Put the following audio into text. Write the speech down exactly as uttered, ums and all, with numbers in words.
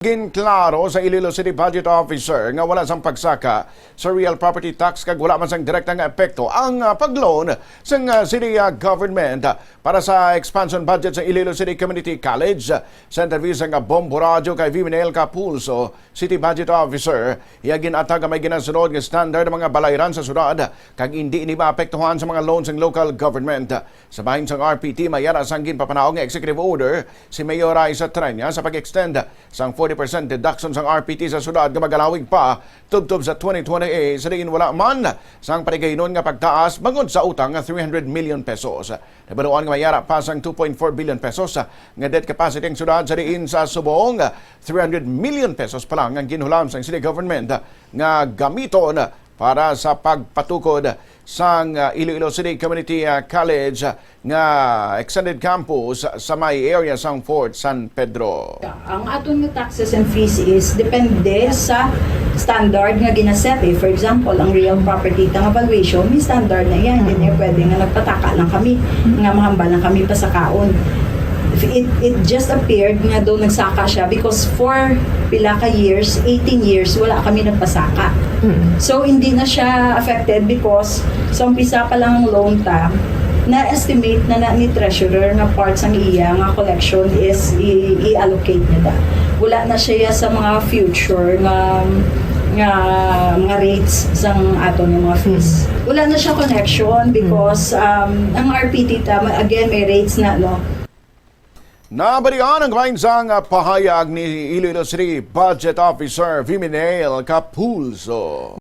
Ginklaro sa Iloilo City Budget Officer nga wala sang pagsaka sa real property tax kag wala man sang direkta nga epekto ang, ah, pag-loan sang, ah, city, ah, government para sa expansion budget sa Iloilo City Community College. Sa interview sang Bombo Radyo kay Viminel Capulso, City Budget Officer, iya gin-atag nga may ginasunod nga standard ang mga balayran sa syudad kag indi ini maapektuhan sa mga loan sang local government. Sa bahin sang R P T, may ara sang ginpapanaog nga executive order si Mayor Raisa Treña sa pag-extend sang forty percent deduction sang R P T sa syudad nga magalawig pa tubtob sa twenty twenty-eight, sa diin wala man sang paligaynon nga pagtaas bangod sa utang nga three hundred million pesos. Nabaluan nga may ara pa sang two point four billion pesos nga debt capacity ang syudad, sa diin sa subong three hundred million pesos pa lang ang ginhulam sang city government nga gamiton para sa pagpatukod sang, ah, Iloilo City Community, ah, College, ah, nga extended campus sa may area sang Fort San Pedro. Ang aton nga taxes and fees is depende sa standard nga ginaset, eh. For example, ang real property ta nga valuation, may standard na yan. Hindi niya pwede nga nagpataka lang kami, nga mahambal lang kami pasakaon. It, it just appeared nga daw nagsaka siya because for pila ka years, eighteen years, wala kami nagpasaka. So, hindi na siya affected because sa umpisa pa lang ang loan ta, na-estimate na, na ni treasurer nga part sang iya nga collection is i-, i-allocate niya da. Wala na siya sa mga future nga, nga mga rates sang aton nga mga fees. Wala na siya connection because, um, ang R P T ta, again, may rates na, no? Nabalian ang lain sang pahayag ni Iloilo City Budget Officer Viminel Capulso.